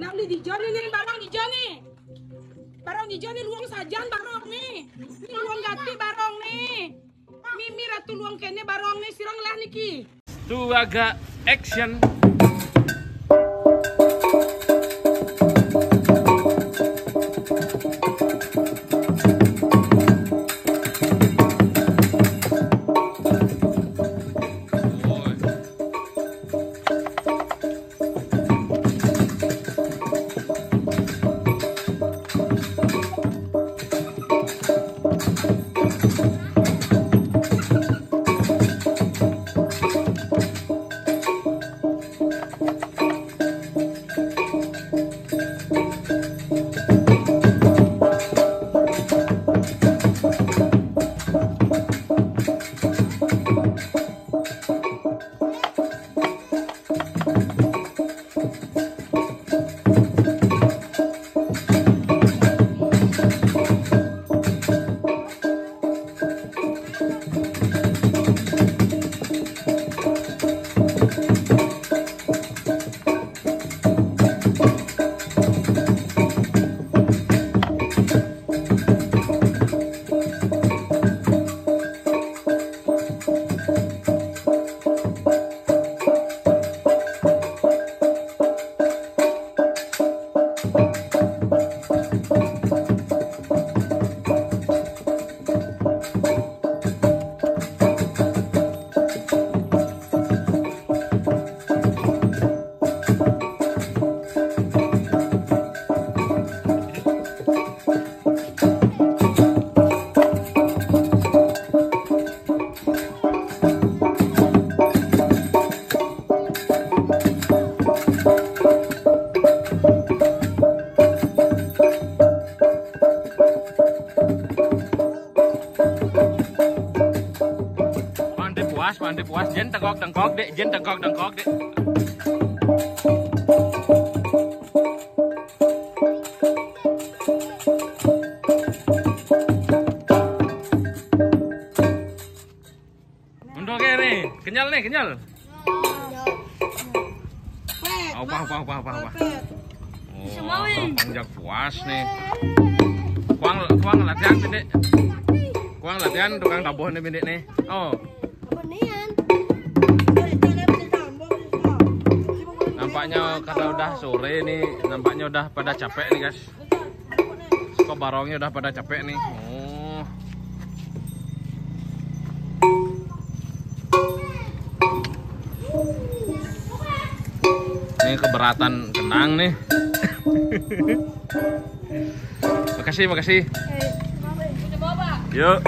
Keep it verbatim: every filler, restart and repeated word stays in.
Yang di Joni nih, barong di Joni. Barong di Joni luang sajan barong nih. Ini luang gati barong nih. Mimi ratu luang kene barong nih, sirong lah niki. Tuaga action. Mantep puas, mantep puas. Jen tengkok-tengkok, Dek. Jen tengkok-tengkok, Dek. Mundur ke nih. Kenyal nih, kenyal. Apa, apa, apa, apa, apa. Oh, panjak puas nih. Kuang, kuang latihan, Dek. Kuang latihan tukang tabuh nih, Dek nih. Oh. Nampaknya karena udah sore nih, nampaknya udah pada capek nih, guys. Kok barongnya udah pada capek nih. Oh. Ini keberatan kenang nih. Makasih, makasih. Yuk.